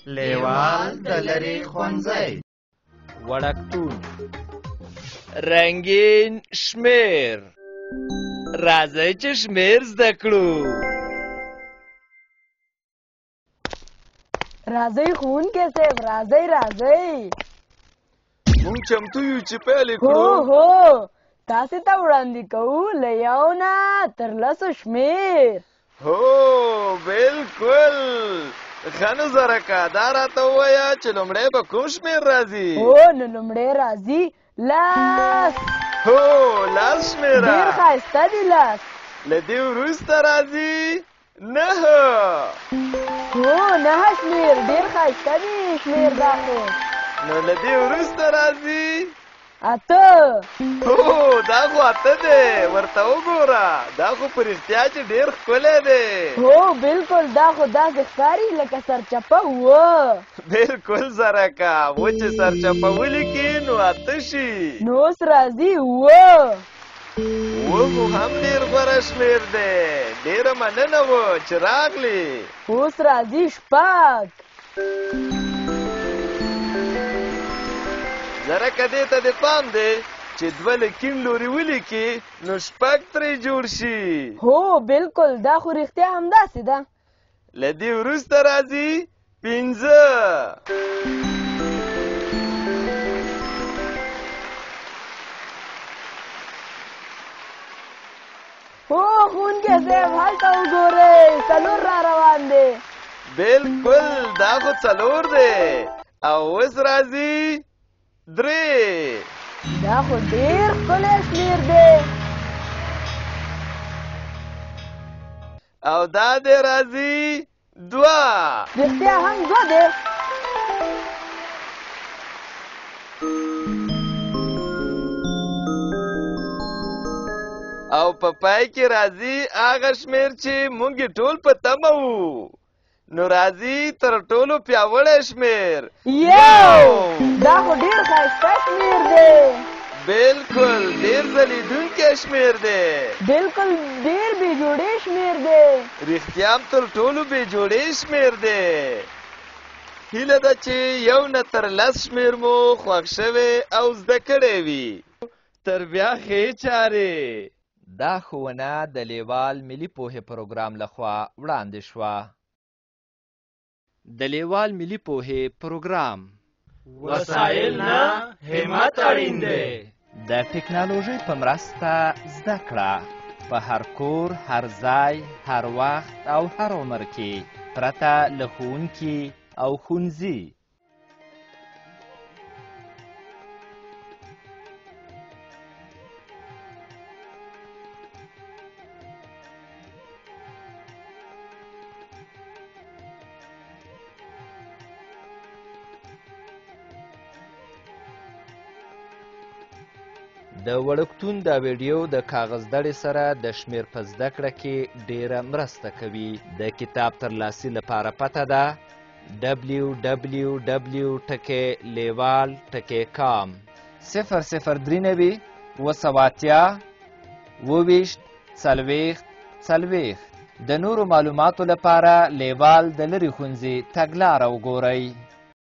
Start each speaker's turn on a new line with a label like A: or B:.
A: لیوال د لرې ښوونځی.
B: وړکتون. رنګین شمیر. راځئ چې شمیر زده کړو.
C: راځئ ښوونکی صاحب، راځئ راځئ.
B: موږ چمتو یو چې پیل یې
C: هو
B: کړو.
C: هو، تاسې ته وړاندې کوو له 1 نه تر 10 شمېر.
B: هو بالکل. ښه نو زرکه، دا راته ووایه چې لومړی به کوم شمېر راځي؟
C: هو نو لومړی راځي 10.
B: هو 10 شمېره.
C: ډېر ښایسته دي 10.
B: له دې وروسته راځي 9.
C: هو 9 شمېر، ډېر ښایسته دي شمېر دا خو.
B: نو له دې وروسته راځي
C: 8.
B: هو دا خو 8 دی، ورته وګوره، دا خو په رښتیا چې ډېر ښکلی دی.
C: هو بالکل، دا خو داسې ښکاري لکه سرچپه 7.
B: بالکل زرکه، و چې سرچپه ولیکې نو 8 شي.
C: نو اوس راځي 7.
B: 7 خو هم ډېر غوره شمېر دی. ډېره مننه و چې راغلې.
C: اوس راځي 6.
B: زرکه دې ته دې پام دی چې 2 له کیڼ لوري ولیکې نو 6 ترې جوړ شي.
C: هو بالکل، دا خو رښتیا همداسې ده.
B: له دې وروسته راځي 5.
C: هو ښوونکی صاحب، هلته وګورئ، 4 را روان دی.
B: بالکل، دا خو 4 دی. او اوس راځي 3.
C: دا خو ډېر ښکلی شمېر دی.
B: او دا دی راځي 2.
C: رښتیا هم 2 دی.
B: او په پای کې راځي هغه شمېر چې موږ یې ټول په تمه وو. نو راځي تر ټولو پیاوړی شمېر،
C: 1. دا خو ډېر ښایسته شمېر دی.
B: بالکل، ډېر ځلېدونکی شمېر دی.
C: بالکل، ډېر بې جوړې شمېر دی.
B: رښتیا هم تر ټولو بې جوړې شمېر دی. هیله ده چې 1 نه تر 10 شمېر مو خوښ شوی او زده کړی وي. تر بیا ښې چارې. دا ښوونه د لیوال ملي پوهې پروګرام لخوا وړاندې شوه. د لیوال ملي پوهې پروګرام.
A: وسایل نه، همت اړین دی.
B: د ټکنالوژۍ په مرسته زده کړه په هر کور، هر ځای، هر وخت او هر عمر کې، پرته له ښوونکي او ښوونځي. د وړکتون دا ویډیو د کاغذ دړې سره د شمېر په زده کړه کې ډېره مرسته کوي. د کتاب ترلاسي لپاره پته ده www.lewal.com 0093 780 27 40 40. د نورو معلوماتو لپاره لیوال د لرې ښوونځي تګلاره وګورئ.